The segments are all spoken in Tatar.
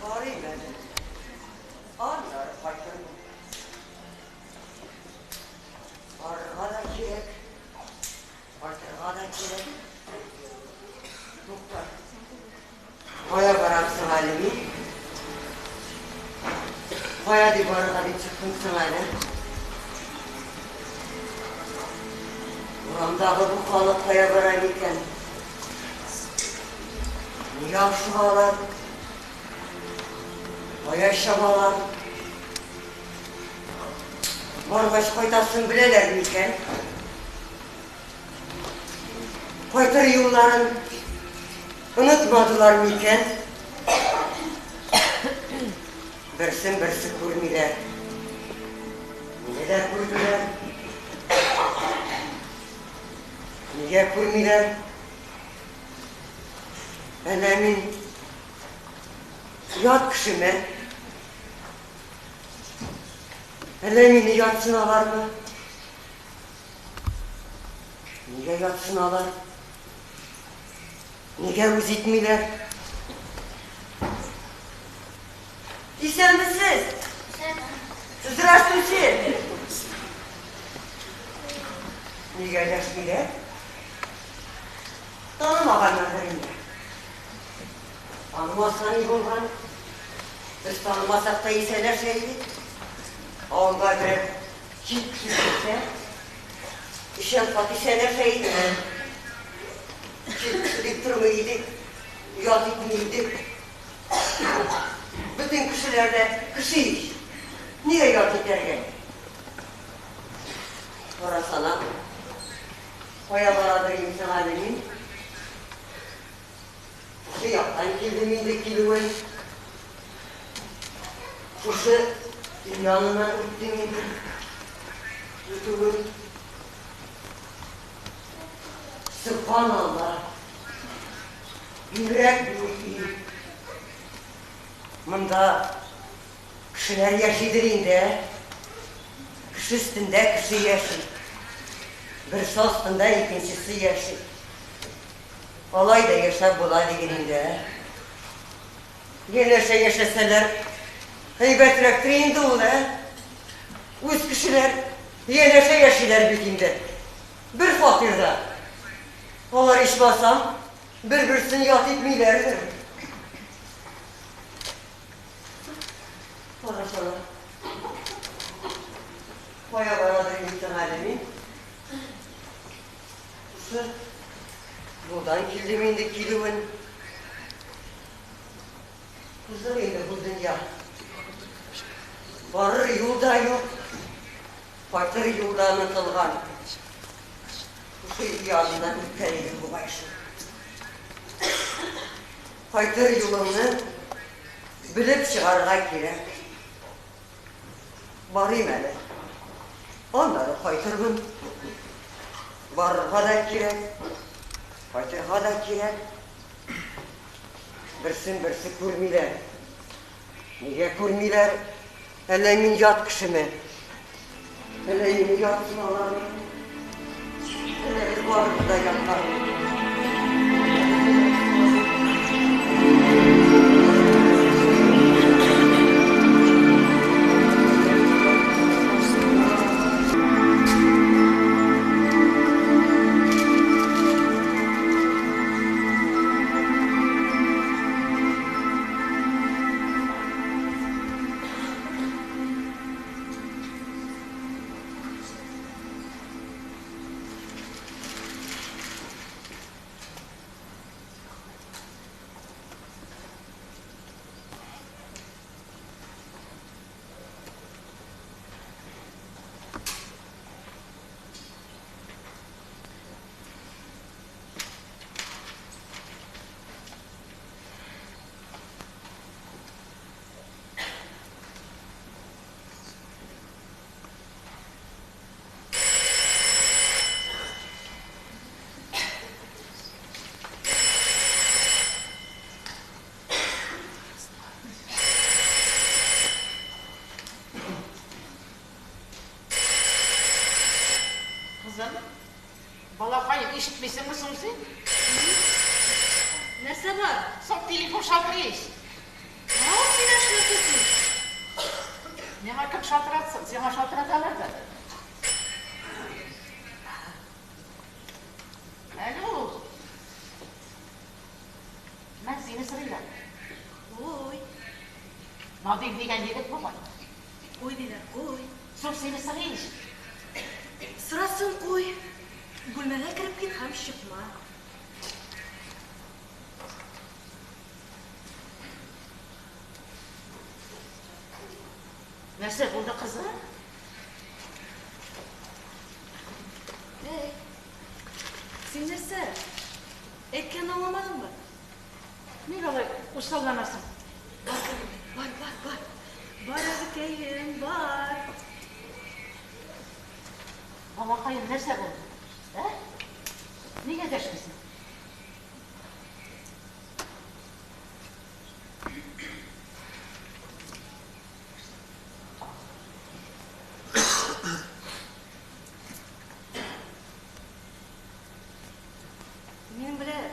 Барыйм әле. Аннары кайтырмын. Барырга да кирәк, кайтырга да кирәк. Тукта. Кая барам соң әле мин? Кая дип барырга дип чыктым соң әле? Урамдагы бу халык кая бара микән? Нигә ашыгалар? Кая чабалар? Баргач кайтасын беләләр микән? Кайтыр юлларын онытмадылар микән? Берсен берсе күрмиләр. Мине дә күрмиләр. Нигә күрмиләр? Әллә мин ят кешеме? Әллә мине ятсыналармы? Нигә ятсыналар? Нигә үз итмиләр? Исәнмесез! Здравствуйте! Нигә дәшмиләр? Танымаганнардыр инде. Танымаса ни булган? Без танымасак та исәнләшә идек. Авылга берәр чит кеше килсә, өчәр кат исәнләшә идек. Чит кеше дип тормый идек, ят итми идек. Бөтен кешеләр дә кеше ич. Нигә ят итәргә? Карасана, кая барадыр инде әле мин? Шушы яктан килдем инде килүен. Шушы өй яныннан үттем инде. Үтүен. Сөбханалла. Бигрәк биек өй. Монда кешеләр яшидер инде, ә? Кеше өстендә кеше яши. Берсе астында икенчесе яши. Алай да яшәп була диген инде, ә? Янәшә яшәсәләр, әйбәтрәктер инде ул, ә? Үз кешеләр янәшә яшиләр бит инде. Бер фатирда. Алар ичмасам, бер-берсен ят итмиләрдер. Карасана. Кая барадыр инде соң әле мин? Шушы юлдан килдем инде килүен. Кызык инде бу дөнья. Барыр юл да юк, кайтыр юл да онытылган. Шушы өй яныннан үткән идем бугай шул. Кайтыр юлыңны белеп чыгарга кирәк. Барыйм әле. Аннары кайтырмын. Барырга да кирәк, кайтырга да кирәк. Берсен берсе күрмиләр. Нигә күрмиләр? Әллә мин ят кешеме? Әллә мине ятсыналармы? Әллә без барыбыз да ятлармы? Булдымы? Соң телефон шалтырый ич. Ал сөйләшмәсен син. Миңа кем шалтыратсын? Сиңа шалтыраталар да. Алло. Мә, сине сорыйлар. Ой, Надир дигән егет бугай. куй диләр, куй. Соң сине сорый ич. Сорасын куй. Бүлмәгә кереп кит һәм чыкма. Нәрсә булды, кызым? Эй, син нәрсә? Әйткәнне аңламадыңмы? Ник алай усалланасың? Бар, кызым, бар, бар, бар. Бар, әбекәем, бар. Балакаем, нәрсә булды? Ә? Нигә дәшмисең? Минем белән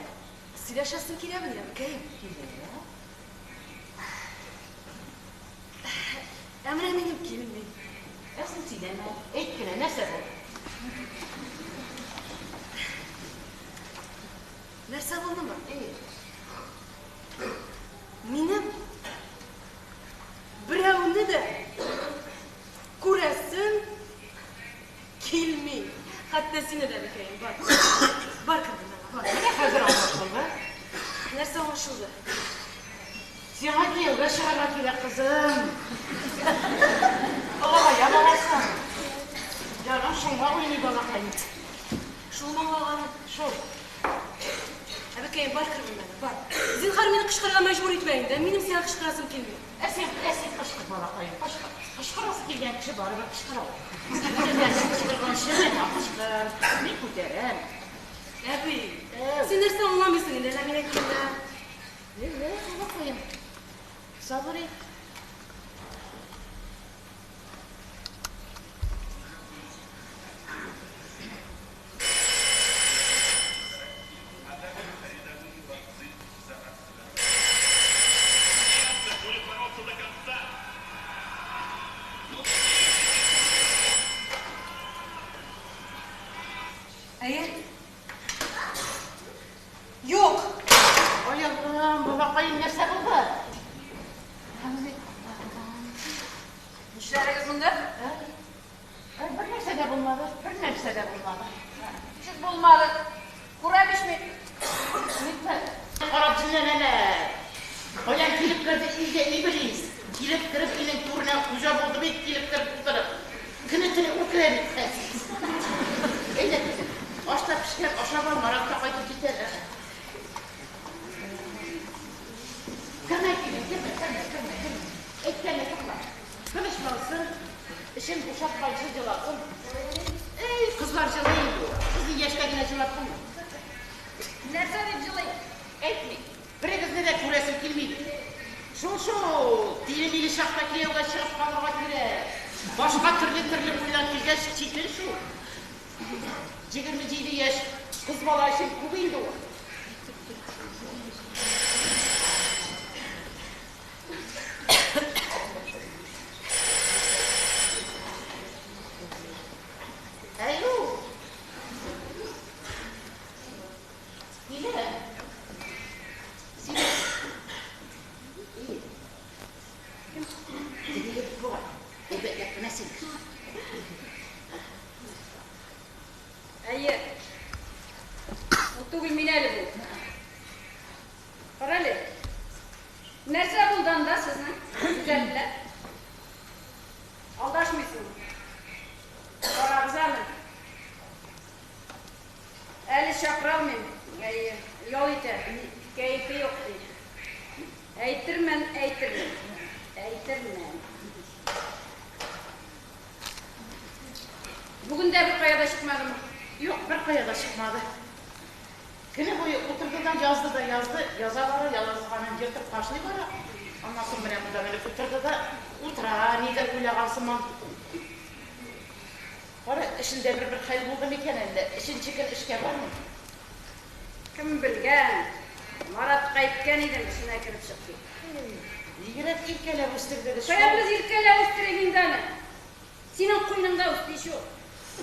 сөйләшәсең киләмени, әбекәем? Килә. Ә менә минем килми. Ә син сөйләмә. Әйт кенә, нәрсә булды? Нәрсә булдымы? Әй, Минем берәүне дә күрәсем килми. Хәтта сине дә, әбекәем, бар. Бар кер бүлмәгә, бар. Менә хәзер аңлашылды. Нәрсә аңлашылды? Сиңа кияүгә чыгарга кирәк, кызым. Олыгая барасың. Җаның шуңа уйный, балакаем. Шулмы аңлаганың? Шул. Әбекәем, бар кер бүлмәгә, бар. Зинһар, мине кычкырырга мәҗбүр итмә инде. Минем сиңа кычкырасым килми. Ә син, ә син кычкыр, балакаем, кычкыр. Кычкырасы килгән кеше барыбер кычкыра ул. Үзеңнән кычкырганчы миңа кычкыр. Мин күтәрәм. Әби, Әү. син нәрсә аңламыйсың инде, әллә мин әйткәндә? Ле, балакаем. Сабыр ит. Әйе. Юк. Ай, Аллам, балакаем, нәрсә булды? Нишләрегез монда? Ә, бер нәрсә дә булмады, бер нәрсә дә булмады. Ничек булмады? Күрәм ич мин. Нитмә? Карап җенләнәләр. Каян килеп керде өйгә иблис? Килеп кереп өйнең түренә хуҗа булды бит, килеп кереп утырып. Көне-төне үкерә бит хәзер. Әйдә, кызым, аш та пешкән, ашап ал, Марат та кайтып җитәр. Кермә, килен, кермә, кермә, кермә, кермә. Әйткәнне тыңла. Тынычлансын, эчен бушатканчы җыласын. Эй, кызлар җылый инде ул. Сезнең яшьтә генә җылап булмый. Нәрсә дип җылый? Әйтми. Берегезне дә күрәсем килми. Шул шул, тиле-миле чакта кияүгә чыгып калырга кирәк. Башка төрле-төрле уйлар килгәч, читен шул. 27 яшь кыз бала өчен күп инде ул. Әйу. Килә. Син. Теге егет бугай. Әйбәтләп кенә син. Әйе. Ул түгел мин әле бу. Кара әле. Нәрсә булды анда сезнең? Гүзәл белән? Алдашмыйсың. Карагыз аны. Әле чакыра алмыйм. Әйе, ял итә. Кәефе юк ди. Әйтермен, әйтермен. Әйтермен. Бүген дә бер кая да чыкмадымы? Юк, бер кая да чыкмады. Көне буе утырды да язды да язды, яза бара, язганын ертып ташлый бара. Аннан соң менә монда менеп утырды да утыра, нидер уйлаган сыман. Кара, эшендә бер-бер хәл булды микән әллә? Өченче көн эшкә бармый. Кем белгән? Маратка әйткән. әйткән идем, эшенә кереп чык дип. Бигрәк иркәләп үстердегез шул. Каян без иркәләп үстерик инде аны? Синең куеныңда үсте ич ул.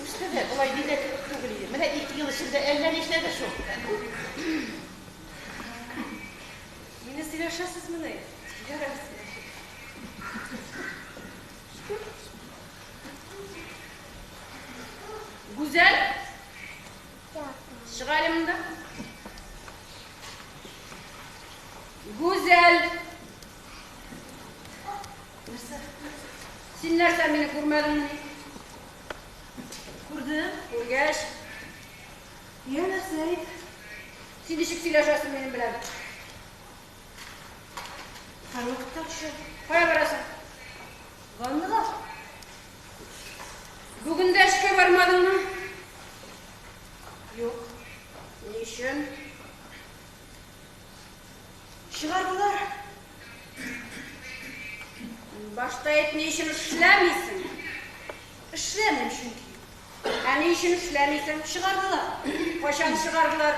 Үсте дә, болай бигрәк кебек түгел иде. Менә 2 ел эчендә әллә нишләде шул. Мине сөйләшәсезмени? Ярар, сөйләшик. Гүзәл! Чык әле монда. Гүзәл! Нәрсә? Син нәрсә мине күрмәдеңмени? Күрдем. Күргәч, Я нәрсә әйт? син ничек сөйләшәсең минем белән? Һәрвакытта төшә. Кая барасың? Ваннага. Бүген дә эшкә бармадыңмы? Юк. Ни өчен? Чыгардылар. Башта әйт, ни өчен эшләмисең? Эшләмим чөнки. Ә ни өчен эшләмисең? Чыгардылар. Кайчан чыгардылар?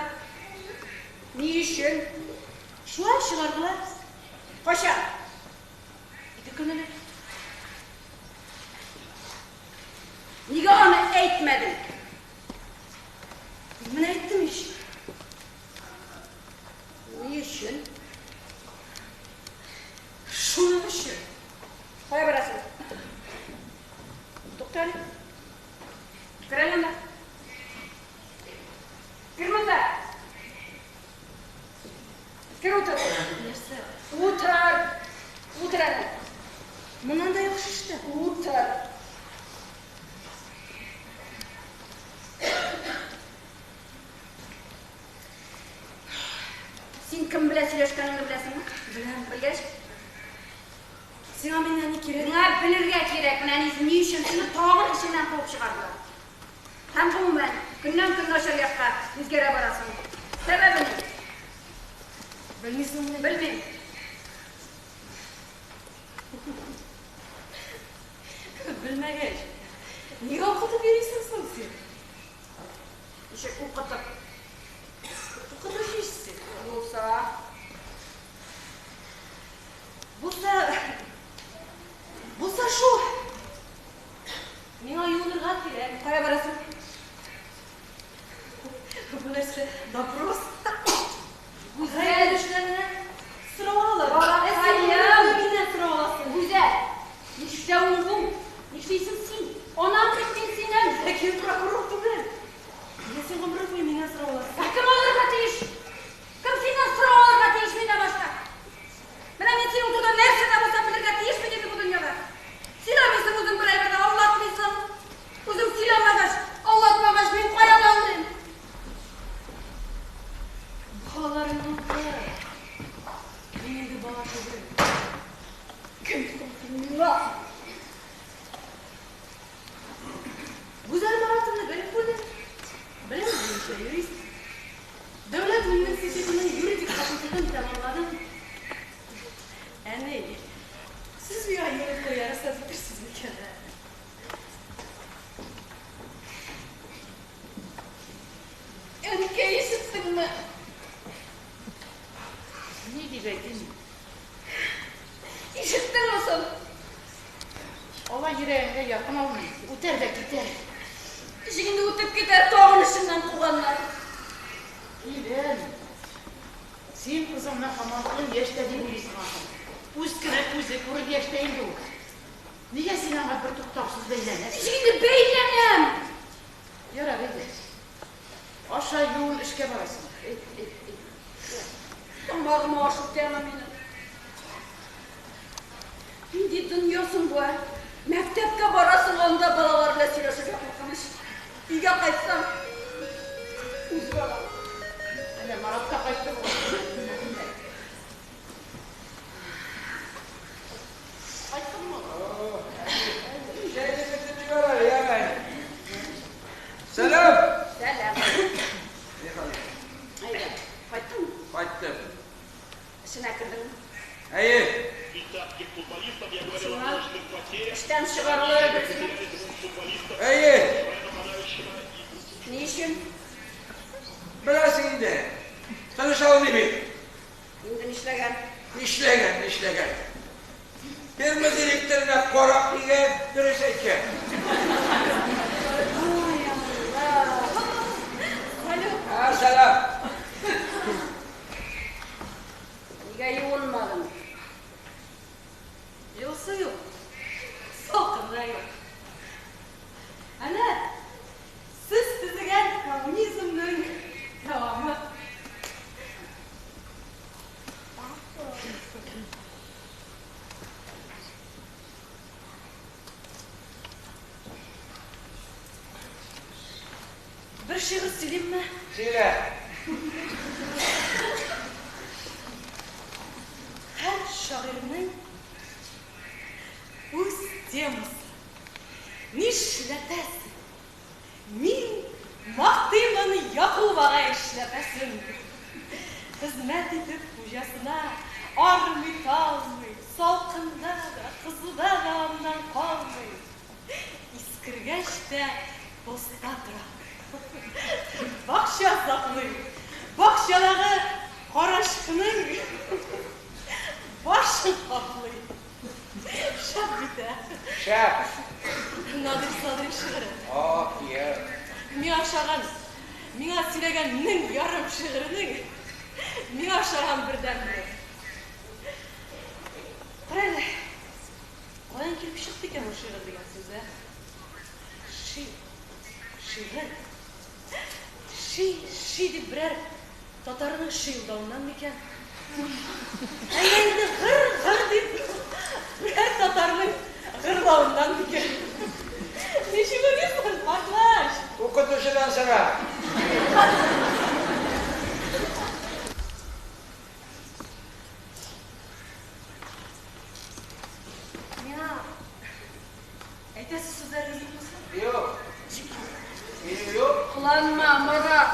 Ни өчен? Шулай чыгардылар. Кайчан? 2 көн элек. Нигә аны әйтмәдең? Менә әйттем ич. Ни өчен? Шуның өчен. Кая барасың? Тукта әле. Кер әле монда. Кер монда. Кер утыр. Нәрсә? Утыр. Утыр әле. Моннан да яхшы эштә. Утыр. Син кем белән сөйләшкәнеңне беләсеңме? Беләм. Белгәч, Сиңа миннән ни кирәк? миңа белергә кирәк, менә ни өчен сине тагын эшеннән куып чыгардылар. Һәм гомумән, көннән-көн начар якка үзгәрә барасың. Сәбәбе ни? Белмисеңме? Белмим. Белмәгәч. Нигә укытып йөрисең соң син? Ничек укытып? Укытучы ич син. Булса, Булса, булса шул. Миңа юынырга кирәк. кая барасың? Бу нәрсә? Допрос. Гүзәл, Гаиләдәшләренә сорау алалар. Балакаем. Ә син миннән сорау аласың. Гүзәл, нишләвең бу? Нишлисең син? Анаң бит мин синең. Ләкин прокурор түгел. Нигә син гомер буе миннән сорау аласың? Ә кем алырга тиеш? Кем синнән сорау алырга тиеш миннән башка? Менә мин синең турында нәрсә дә булса белергә тиешмен инде бу дөньяда. Сөйләмисең үзең бер әйбер дә, аңлатмыйсың. Үзең сөйләмәгәч, аңлатмагач, мин каян аңлыйм? Балаларыңны укы. Мин инде бала түгел. Кем соң син миңа? Гүзәл Маратовна Гарифуллина. Белем буенча юрист. Дәүләт университетының юридик факультетын тәмамладым. Әни, сез миңа юридик рөхсәт итерсез микән? Әнкәй, ишеттеңме? Ни дип әйтим? Ишеттеңме соң? Алай йөрәгеңгә якын алмый. Үтәр дә китәр. Ничек инде үтеп китәр, тагын эшеннән куганнар. Килен. Син кызыңны һаман 10 яшьтә дип уйлыйсың ахыр. Үз кенә күзе күрер яшьтә инде ул. Нигә син аңа бер туктаусыз бәйләнәсең? Ничек инде бәйләнәм? Ярар инде. Аша, юын, эшкә барасың. Әй, әй, әй. Тамагыма аш үтәме минем? Нинди дөнья соң бу, ә? Мәктәпкә барасың, анда балалар белән сөйләшергә куркыныч. Өйгә кайтсаң, үз балаң. Әнә Марат та кайтты бугай. Кайттыңмы? Сәлам! Сәлам. Ни хәл? Әйдә, кайттыңмы? Кайттым. Эшенә кердеңме? Әйе, Шуңа эштән чыгарулары дөресме? әйе. Ни өчен? Беләсең инде. Таныша алмый бит. Инде нишләп Нишләгән? Нишләгән, нишләгән? Ферма директорына карак дигән, дөрес әйткән. Ай, Алла. Салют. Ә, сәлам. Нигә юынмадың? Җылысы юк. Салкын да юк. Әнә, сез төзегән коммунизмның дәвамы. Бер шигырь сөйлимме? Сөйлә. Һәр шагыйрьнең үз темасы. Нишләтәсең? Мин мактыймын Якуб агай эшләпәсен. Хезмәт итеп хуҗасына армый-талмый, салкында да, кызуда да аннан калмый. Искергәч тә постта тора. Бакча саклый. Бакчадагы карачкының башын каплый. Шәп бит, ә? Шәп. Надир Садри шигыре. Ах, я. Миңа ошаган, миңа сөйләгән 1500 шигыренең миңа ошаган бердәнбере. Кара әле, каян килеп чыкты икән бу шигырь дигән сүз, ә? Ши, шигырь. Ши, ши дип берәр татарның шыелдавыннан микән? Әллә инде гыр, гыр дип берәр татарның гырлавыннан микән? Ничек уйлыйсың, картлач? Укытучыдан сора. Миңа әйтәсе сүзләрегез юкмы соң? Юк. Минем юк. Кыланма, Марат.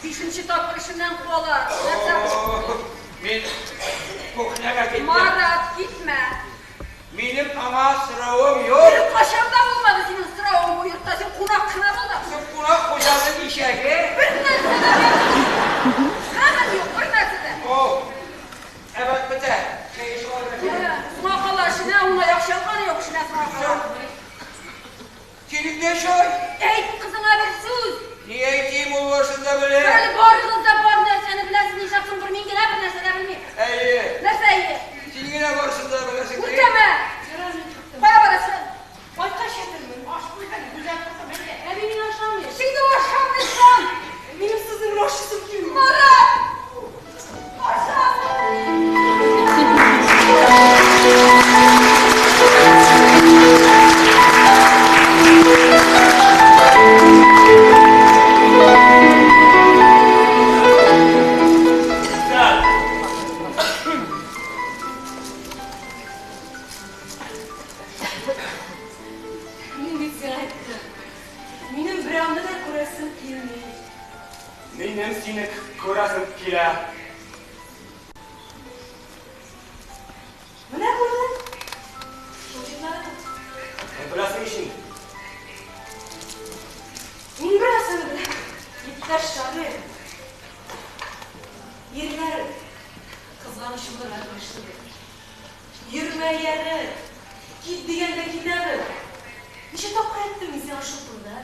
Бишенче тапкыр эшеннән куалар. Нәрсә? О, Мин кухняга киттем. Марат, китмә. Минем аңа соравым юк. Беркайчан да булмады синең соравың бу йортта. Син кунак кына булдың. Син кунак хуҗаның ишәге. Бер нәрсә дә Хәмер юк, бер нәрсә дә. О, әбәт бетә. Чәй эчеп алырга кирәк. Соңа кала эшенә, уңай акча алганы юк эшенә соңа кала. Синең дә чәй? Әйт кызыңа бер сүз. Ни әйтим, ул барысын да белә. Әле барыгыз да бар нәрсәне беләсез, нишләп соң бер мин генә бер нәрсә дә белмим. Әйе. Нәрсә әйе? Син генә барысын да беләсең. Үртәмә. Ярар, мин киттем. Кая барасың? Кайткач әйтермен. Аш куйган, гүзәл кызым, әйдә. Әби мин ашамыйм. Син дә ашамыйсың. Минем сезнең белән ашыйсым килми. Марат! Ашамыйм. Гүзәл! Мин бит сиңа әйттем. Минем берәүне дә күрәсем килми. Минем сине күрәсем килә. Менә күрдең. Шул җитмәдеме? Беләсең ич инде. Мин бер нәрсәне беләм. Иптәш шагыйрь. Ирләр кызганыч булырга тиешле бит. Йөрмә ияреп, кит дигәндә китәбез. Ничә тапкыр әйттем мин сиңа шул турыда?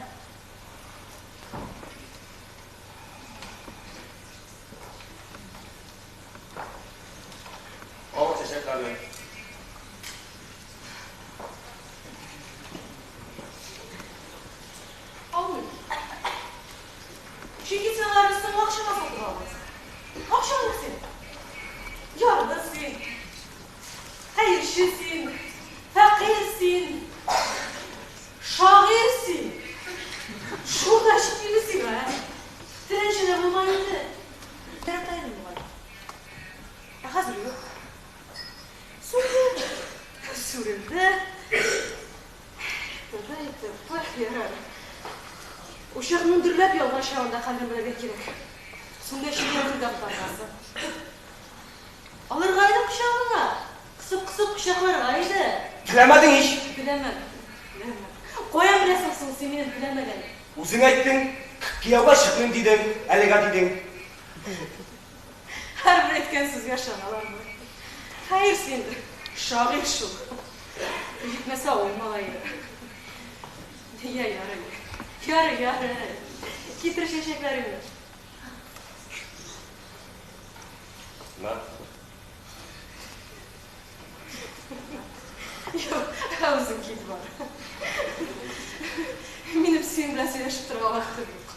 Ал чәчәкләрне. Алмыйм. Чөнки син аларны соңгы акчаңа сатып алгансың. Акчаң юк синең. Ярлы син. Хәерче син. Фәкыйрь син. Шагыйрь син. Шул да җитмиме сиңа, ә? Теләнче дә булма инде. Ярата идем бугай. Ә хәзер юк. Сүнде. Сүрелде. Тәүбә итеп, ах, ярар. Учакның дөрләп янган чагында хәлне белергә кирәк. Сүнгәч нигә гөлдәп барасың? Алырга иде кочагыңа. Кысып-кысып кочакларга иде. Теләмәдең ич. Теләмәдем. Теләмәдем. Каян беләсең соң син минем теләмәгәнне? Үзең әйттең, кияүгә чыкмыйм дидең, әлегә дидең. Һәрбер әйткән сүзгә ышаналармы? Хәер син, шагыйрь шул. Җитмәсә авыл малае. Я, ярый. Ярый, ярый. Китер чәчәкләреңне. На. Юк, үзең кит бар. Минем синең белән сөйләшеп торырга вакытым юк.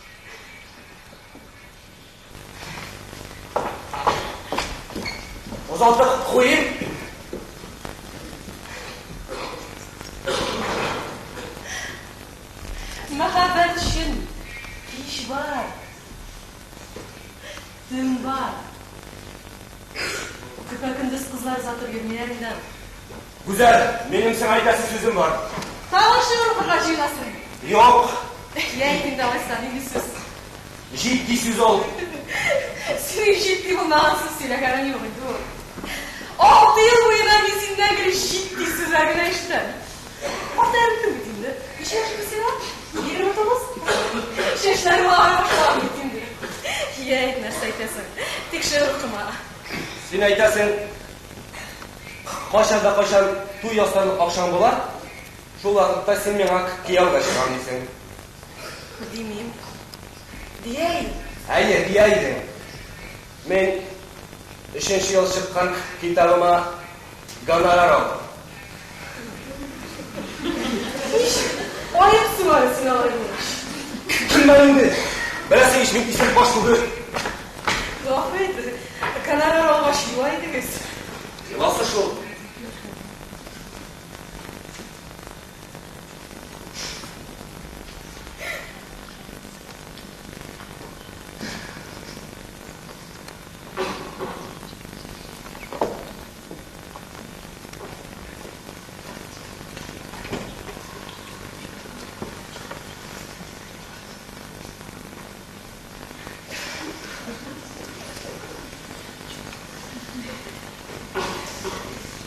Озатып куйыйм. Мәхәббәт өчен кич бар, төн бар. Көпә-көндез кызлар озатып йөрмиләр инде. Гүзәл, минем сиңа әйтәсе сүзем бар. Тагын шигырь укырга җыенасың? Юк. Йә, әйт инде алайса, нинди сүз? Җитди сүз ул. Синең җитди булмаган сүз сөйләгәнең юк инде ул. 6 ел буена мин синнән гел җитди сүзләр генә ишетәм. Картаеп беттең бит инде. Ничә яшь инде сиңа? 29? Чәчләрең агара башлаган бит инде. Йә, әйт, нәрсә әйтәсең? Тик шигырь укыма. Син әйтәсең, кайчан да кайчан туй ясарлык акчаң була, шул вакытта син миңа кияүгә чыгам дисең. Димим. Дия идем. Әйе, дия идең. Мин өченче ел чыккан китабыма гонорар алдым. Ничек аек әле син алай булгач? Көлмә инде. Беләсең ич, мин исерек баш түгел. Гафу ит, гонорар алгач юа идегез. Йоласы шул.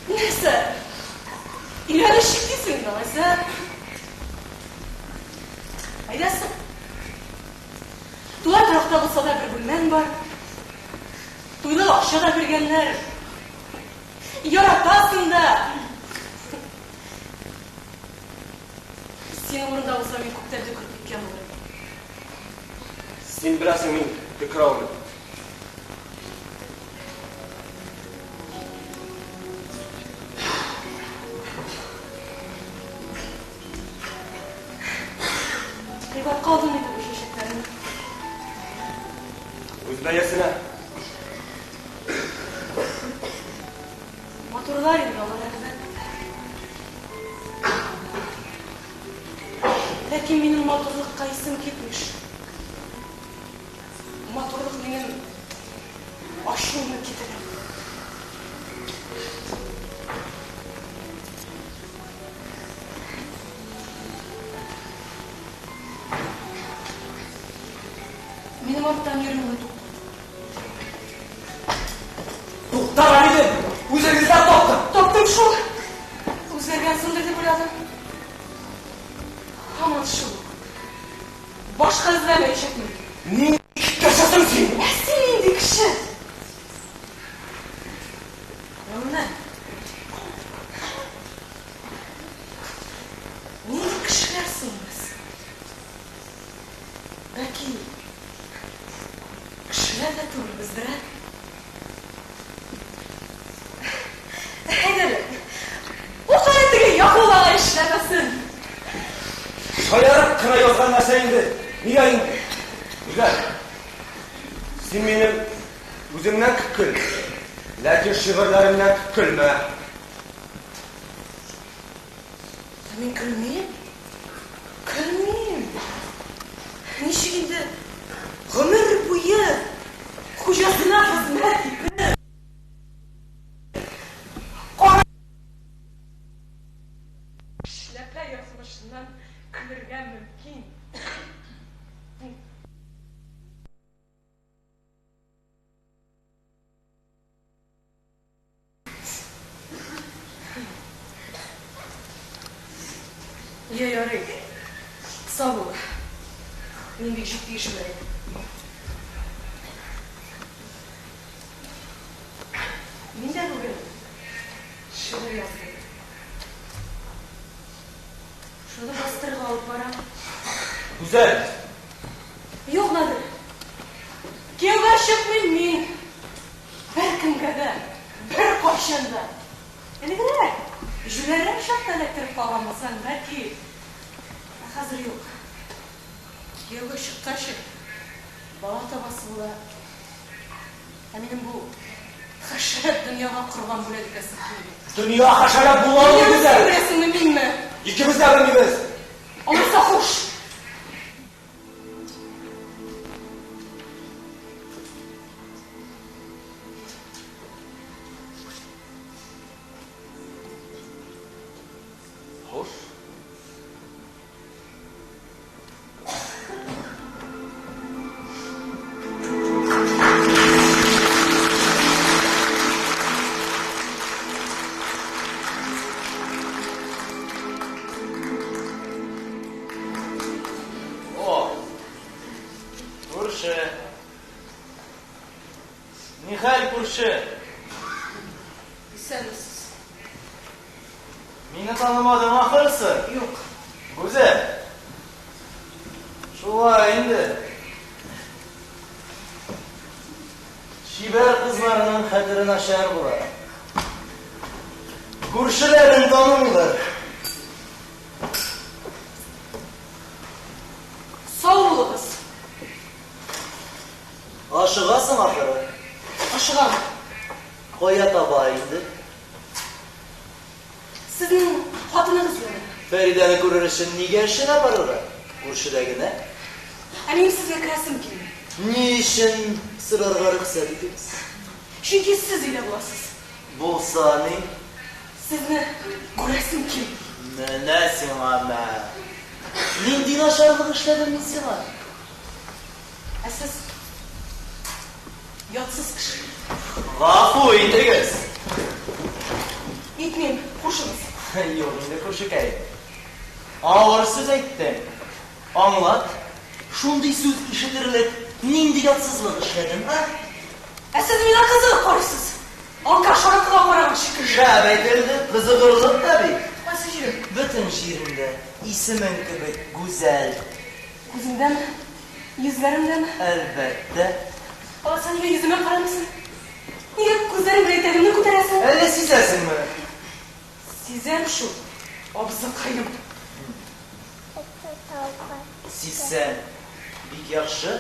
Нәрсә? Өйләнешик дисең инде, алайса? Әйдәсең. Тулай торакта булса да бер бүлмәң бар. Туйлык акча да биргәннәр. Яратасың да. Синең урында булсам, мин күптән төкереп киткән булыр идем. Син беләсең, мин төкерә алмыйм. Кыйбатка алдың инде бу чәчәкләрне. Үз бәясенә. Матурлар инде алар, әлбәттә. Ләкин минем матурлыкка исем китми шул. Матурлык минем ачуымны китерә. Минем арттан йөрүеңне туктат. Туктаган идем, үзегездән таптым. Таптым шул. Үзгәргәнсеңдер дип уйладым. Һаман шул ук. Башка эзләмәячәкмен. Нинди кешесең син? Ә син нинди кеше? Гомумән, нинди кешеләр соң без? Бәлки, кешеләр дә түгелбездер, ә? Әйдә әле, укы әле теге Якуб агай эшләпәсен. Шаярып кына язган нәрсә инде. Нигә инде? Гүзәл, син минем үземнән көл, ләкин шигырьләремнән көлмә. Ә мин көлмим. Көлмим. Ничек инде гомер буе хуҗасына хезмәт итеп, кара эшләпә язмышыннан көлергә мөмкин? Я, ярый. Сау бул. Мин бик җитди эш белән идем. Мин дә бүген Шигырь яздым. Шуны бастырырга алып барам. Гүзәл! Юк, Надир. Кияүгә чыкмыйм мин. Беркемгә дә, беркайчан да. Элегрәк, җүләррәк чакта эләктереп калган булсаң, бәлки. Ә хәзер юк. Кияүгә чыккач, бала табасы була. Ә минем бу хәшәрәт дөньяга корбан бүләк итәсем килми. Дөнья хәшәрәт була ул, Дөньяны Гүзәл! син беләсеңме, минме? Икебез дә белмибез. Алайса хуш! Хуш. О, күрше. Нихәл, күрше? Исәнмесез. Мине танымадың ахырсы. Юк. Гүзәл. Шулай инде. Чибәр кызларның хәтере начар була. Күршеләрен танымыйлар. Сау булыгыз. Ашыгасың ахыры. Ашыгам. Кая таба инде? Сезнең хатыныгыз янына. Фәридәне күрер өчен нигә эшенә барырга? Күршедә генә. Ә минем сезгә керәсем килми. Ни өчен сорарга рөхсәт итегез? Чөнки сез өйдә буласыз. Булса ни? Сезне күрәсем килми. Менә сиңа мә. Нинди начарлык эшләдем мин сиңа? Ә сез ятсыз кеше. Гафу итегез. Итмим, хушыгыз. Юк инде, күршекәй. Авыр сүз әйттең. Аңлат, шундый сүз ишетерлек нинди ятсызлык эшләдем, ә? Ә сез миңа кызыгып карыйсыз. Алкаш аракыга караган шикелле. Шәп әйтелде, кызыгырлык та бит. Кайсы җирем? Бөтен җиреңдә исемең кебек гүзәл. Күзеңдәме? Йөзләремдәме? Әлбәттә. Алайса нигә йөземә карамыйсың? Нигә күзләрең белән итәгемне күтәрәсең? Әллә сизәсеңме? Сизәм шул, абзыкаем. Сизсәң, бик яхшы.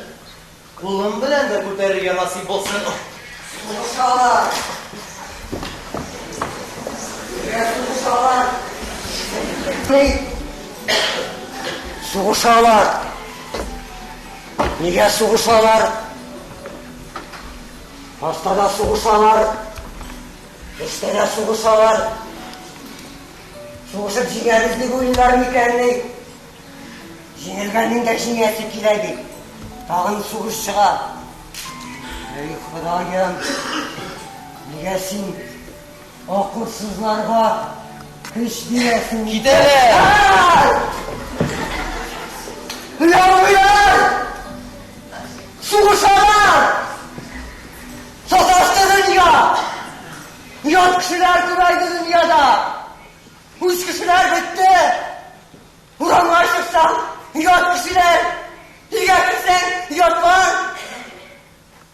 Кулым белән дә күтәрергә насыйп булсын. Сугышалар. Нигә сугышалар? Ни? Сугышалар. Нигә сугышалар? Башта да сугышалар. Эштә дә сугышалар. Сугышып җиңәбез дип уйлыйлар микән ни? Җиңелгәннең дә җиңәсе килә бит. Тагын сугыш чыга. Әй, Ходаем, нигә син акылсызларга көч бирәсең? Китәләр! Яулыйлар! Сугышалар! Саташты дөнья! Ят кешеләр күбәйде дөньяда! Үз кешеләр бетте! Урамга чыксаң, ят кешеләр! Өйгә керсәң, ятлар!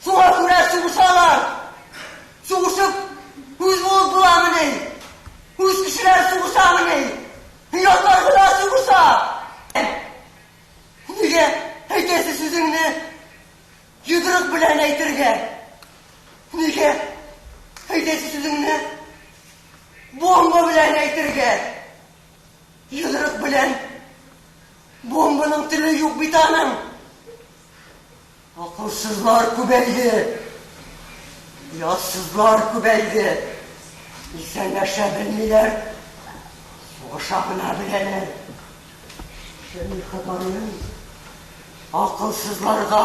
Шуңа күрә сугышалар! Сугышып, үз булып буламыни? Үз кешеләр сугышамыни? Ятлар гына сугыша! Нигә әйтәсе сүзеңне йодрык белән әйтергә? Нигә әйтәсе сүзеңне бомба белән әйтергә? Йодрык белән бомбаның теле юк бит аның. Акылсызлар күбәйде. Ятсызлар күбәйде. Исәнләшә белмиләр. Сугыша гына беләләр. Әй, Ходаем, акылсызларга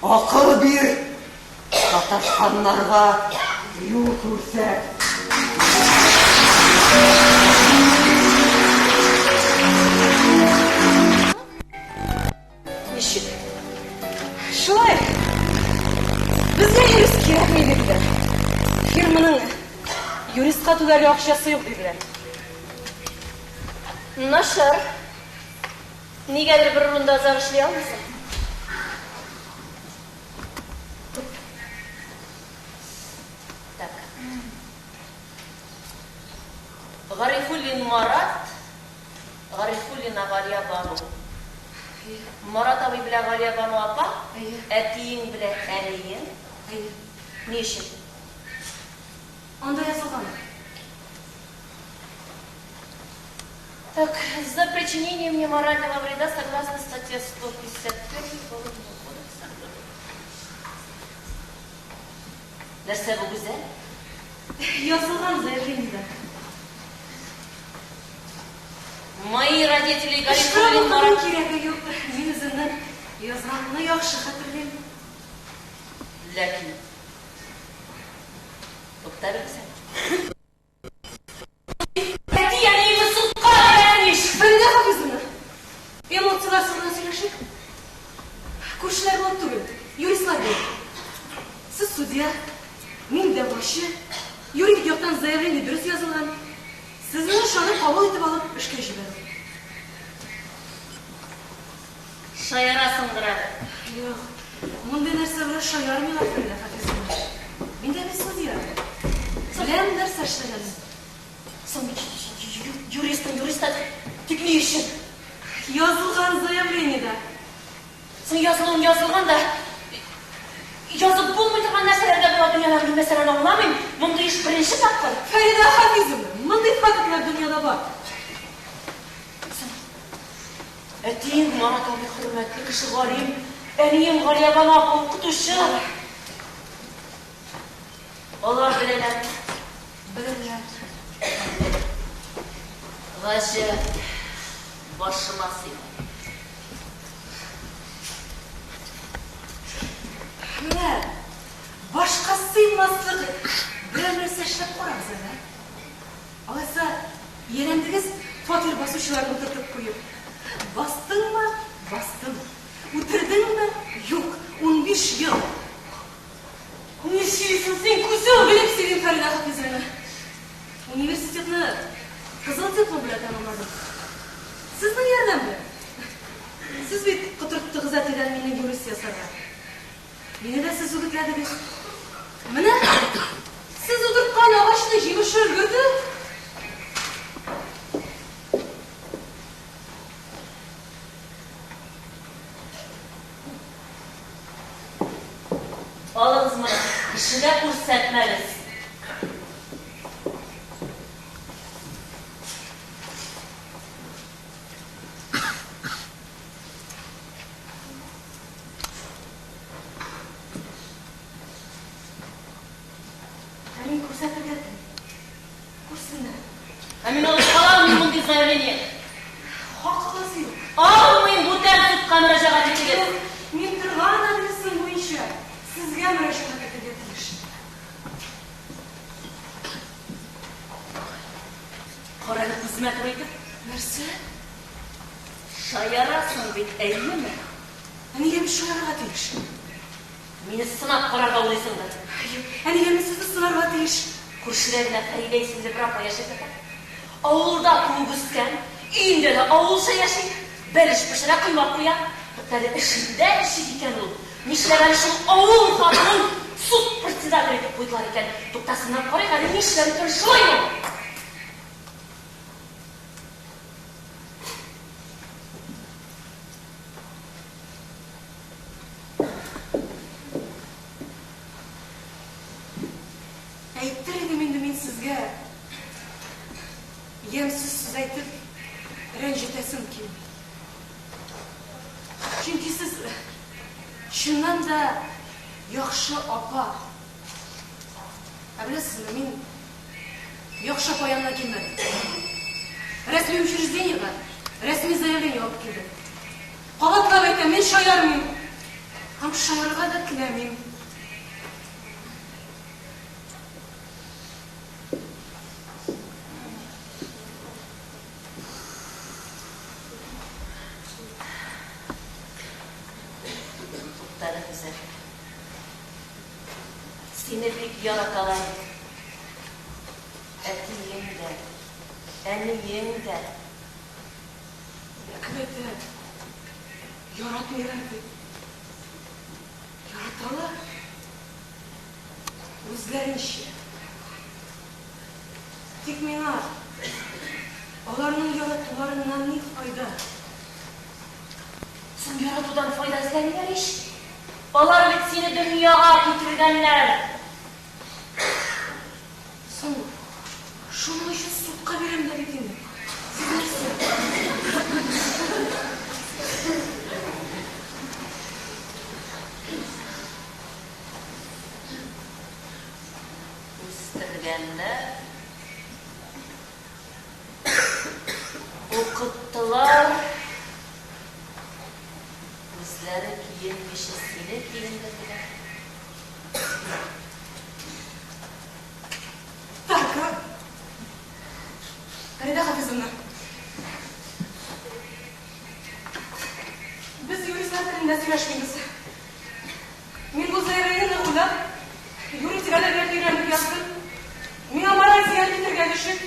акыл бир, саташканнарга юл күрсәт. Ничек? Шулай. Безгә юрист кирәкми диделәр. Фирманың Юристка түләргә акчасы юк, диделәр. Начар. Нигәдер бер урында озак эшли алмыйсың? Так. Гарифуллин Марат, Гарифуллина Галиябану. Марат абый белән Галиябану апа, әтиең белән әниең. Ни өчен? Анда язылган. Так, за причинение мне морального вреда согласно статье 151 Уголовного кодекса. Нәрсә бу, Гүзәл? Язылган заявлениедә. Мои родители Эшкә Гарифуллин укуның Марат. кирәге юк. Мин үземнең язганымны яхшы хәтерлим. Ләкин. Тукта әле, Гүзәл. Әти-әниемне судка бирәм ич! Фәридә Хафизовна, эмоцияләрсез генә сөйләшик. Күршеләр булып түгел, юристлар булып. Сез судья, мин дәгъвачы. Юридик яктан заявление дөрес язылган. Сезне ышанып кабул итеп алып, эшкә җибәрдем. Шаярасыңдыр әле. Юк, мондый нәрсә белән шаярмыйлар, Фәридә Хафизовна. Мин дә бит судья. Беләм нәрсә эшләгәнне. Соң бит юристың юрист та, тик ни өчен? Язылган заявлениедә. Соң язылуын язылган да, язып булмый торган нәрсәләр дә була дөньяда, мин мәсәлән аңламыйм, мондый эш беренче тапкыр. Фәридә Хафизовна, мондый фактлар дөньяда бар. Соң, әтиең Марат абый хөрмәтле кеше, галим, әниең Галиябану апа укытучы. Алар беләләрме? Беләләр. Гаҗәп, башыма сыймый. Менә башка сыймаслык берәр нәрсә эшләп карагыз әле, ә? Алайса, ияләндегез фатир басучыларны утыртып куеп. Бастыңмы? Бастым. Үтердеңме? Юк, 15 ел. Ни сөйлисең син, күзең? Белеп сөйлим, Фәридә Хафизовна. Университетны кызыл диплом белән тәмамладым. Сезнең ярдәм белән. Сез бит котырттыгыз әтидән мине юрист ясарга. Мине дә сез үгетләдегез. Менә сез утырткан агачның җимеше өлгерде. Алыгыз моны, кешегә күрсәтмәгез. Ә мин күрсәтергә телим. Күрсеннәр. Ә мин алып кала алмыйм мондый заявление. Хакыгыз юк. Алмыйм, бүтән судка мөрәҗәгать итегез. Юк, мин торган адресым буенча сезгә мөрәҗәгать итәргә тиеш. Кара әле күземә туры итеп. Нәрсә? Шаярасың бит, әйеме? Ә нигә мин шаярырга тиеш? Мине сынап карарга уйлыйсыңдыр. Юк, ә нигә мин сезне сынарга тиеш? Күршедә генә Фәридә исемле бер апа яшәп ята. Авылда туып үскән, өендә дә авылча яши. Бәлеш пешерә, коймак куя. Туктале, эшендә ничек икән ул? Нишләп әле шул авыл хатынын суд председателе итеп куйдылар икән? Тукта, сынап карыйк әле, нишләр икән, шулаймы ул? Әйтер идем инде мин сезгә, ямьсез сүз әйтеп, рәнҗетәсем килми. Чөнки сез чыннан да яхшы апа. Ә беләсезме, мин яхшы апа янына килмәдем. Рәсми учреждениегә рәсми заявление алып килдем. Кабатлап әйтәм, мин шаярмыйм. Һәм шаярырга да теләмим. Туктале, Гүзәл. Сине бик яраталар бит. Әниең дә. Ә кем әйтә, яратмыйлар дип? Яраталар. Үзләренчә. Тик миңа аларның яратуларыннан ни файда? Соң яратудан файда эзләмиләр ич. Алар бит сине дөньяга китергәннәр. Соң, шуның өчен судка бирәм дә бит инде. Сез нәрсә? Үстергәннәр. Укыттылар. Үзләре киенмичә сине киендерделәр. Так, а? Фәридә Хафизовна. Без юристлар телендә сөйләшмибез. Мин бу заявлениене уйлап, юридик әдәбият өйрәнеп яздым. Миңа мораль зыян китергән өчен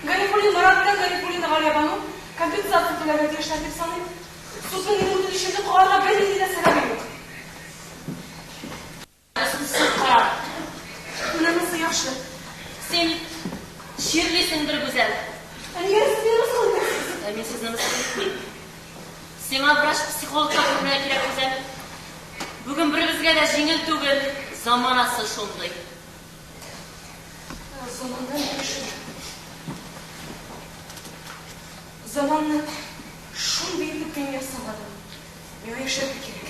Гарифуллин Марат белән Гарифуллина Галиябану компенсация түләргә тиешләр дип саныйм. Судның минем үтенечемне кагарга бернинди дә сәбәбе юк. Анысын суд карар. Менә монысы яхшы. Син чирлисеңдер, Гүзәл. Ә нигә сез мине мыскыл итәсез? Ә мин сезне мыскыл итмим. Сиңа врач-психологка күренергә кирәк, Гүзәл. Бүген беребезгә дә җиңел түгел, заманасы шундый. Заманнан көлешү. Заманны шундый итеп мин ясамадым. Миңа яшәргә кирәк.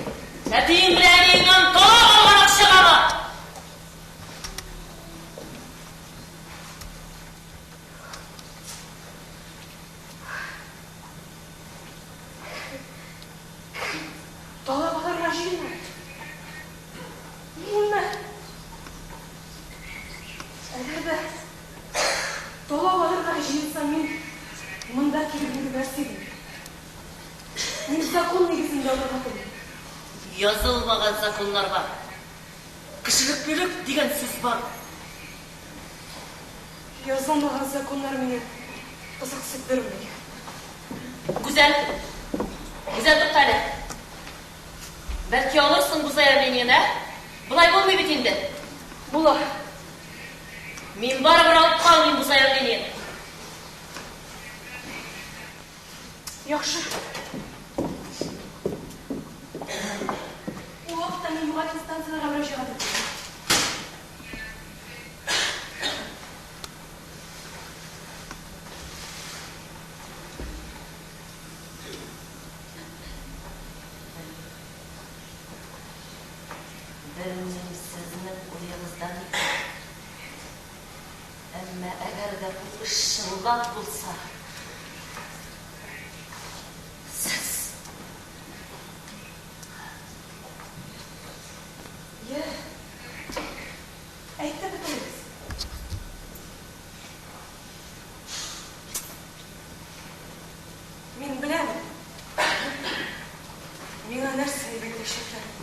Әтиең белән әниеңнән талап алган акчагамы? Талап алырга җыенмы? Минме? Әгәр дә талап алырга җыенсам, мин монда килеп йөрмәс идем. Мин закон нигезендә алырга телим. Язылмаган законнар бар. Кешелеклелек дигән сүз бар. Язылмаган законнар мине кызыксындырмый. Гүзәл! Гүзәл, тукта әле. Бәлки алырсың бу заявлениене, ә? Болай булмый бит инде. Була. Мин барыбер алып калмыйм бу заявлениене. Яхшы. Ул вакытта мин югары инстанцияләргә мөрәҗәгать иттем. Белмим, сезнең уегызда ни бар. Әмма әгәр дә бу эш чынлап булса, сез. Йә, әйтеп бетерегез. Мин беләм, миңа нәрсә дип әйтәчәкләрен.